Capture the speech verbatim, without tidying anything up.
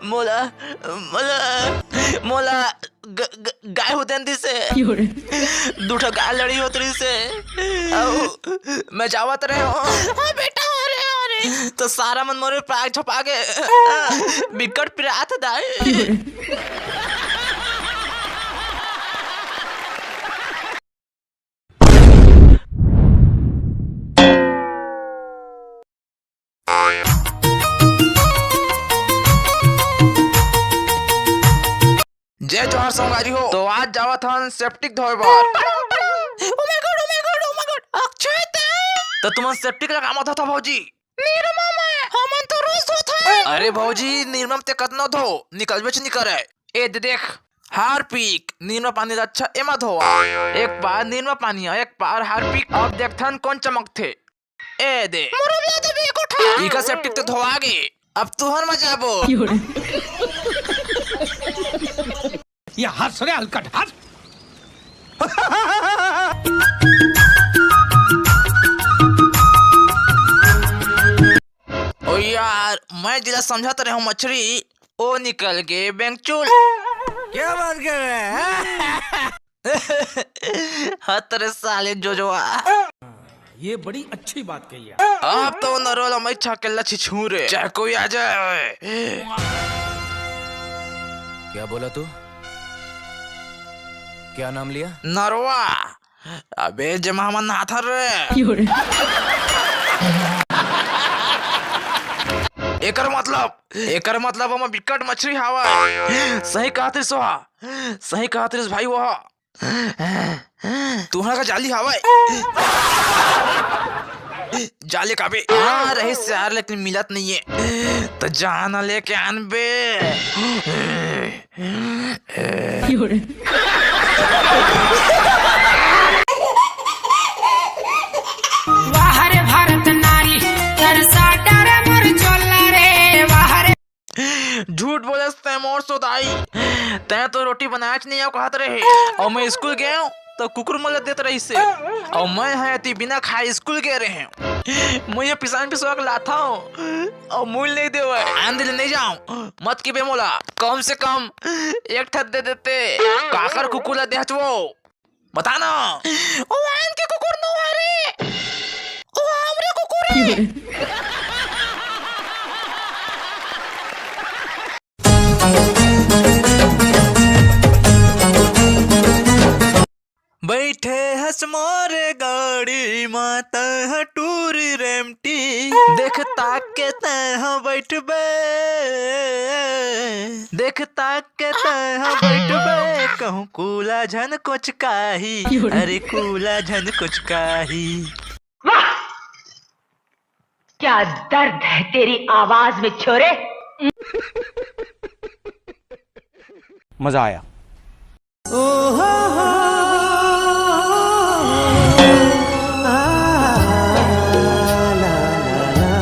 मोला, मोला, मोला ग-, ग-, गाय हो देन दिसे। दू ठो गाय लड़ी होत रहिसे। अउ मैं जावत रहे हो। हाँ बेटा, अरे, अरे। तो सारा मन मोरे पाग छपा के बिकट पिरात दाई। जय जोहार संगवारी हो। तो आज जावत हन सेप्टिक धोए बर। Oh my God, oh my God, oh my God, अक्षय ते? तो तुमन सेप्टिक ला कामा धोथा भौजी? निरमा में, हमन तो रोज धोथन। अरे भौजी, निरमा ते कतनो धो, निकलबेच नी करे। ए दे देख, हारपिक, निरमा पानी ला अच्छा एमा धोवा। एक पार निरमा पानी, एक पार हारपिक। अब देखथन कोन चमकथे। ए दे। मोरो ला दे बे एको ठा। इका सेप्टिक तो धोआ गे। अब तुहर मजा आबो। ये हंस रे हलकट, हंस। ओ यार, मैं जिला समझत रहे हूँ मछरी, ओ निकल गे बेंगचुल। क्या बात कर रहे हैं? हत रे साले जोजवा। ये बड़ी अच्छी बात कही है। अब तो नरोला मैं छकेला छिछू रे, चाहे कोई आ जाए। क्या बोला तू? क्या नाम लिया? नरवा। अबे जेमा हमन नहाथन रे। एकर मतलब, एकर मतलब ओमा बिकट मछरी हावय। सही कहत रिस ओहा, सही कहत रिस भाई ओहा। तुहरा का जाली हावय। जाले काबे। हाँ, रहिस यार, लेकिन मिलत नइये। त जाना लेके आनबे। वाह रे भारत नारी, तरसा डरे मोर चोला रे, वाह रे। झूठ बोलस तैं मोर सोदाई, तैं तो रोटी बनाएच नइ आव कहत रहे, अउ मैं स्कूल गेंव त कुकुर मन ल देत रहिसे, अउ मैं ह एती बिना खाए स्कूल गे रहेंव। मुई ह पिसान पिसवा के लाथंव, अउ मुल नइ देवय। आन दे ले नइ जांव, मत किबे मोला, कम से कम एक ठन दे देते। काकर कुकुर ल देहच वो? बता ना। ओ आन के कुकुर नो हरे। ओ हमरे कुकुर हे। बइठे हस मोर गाड़ी मा तैं ह टूरी रेमटी, देख ताक के तैं ह बइठबे, देख ताक के तैं ह बइठबे, कहूँ कूला झन कोचकाही, अरे कूला झन कोचकाही। वाह! क्या दर्द है तेरी आवाज में, छोरे। मजा आया।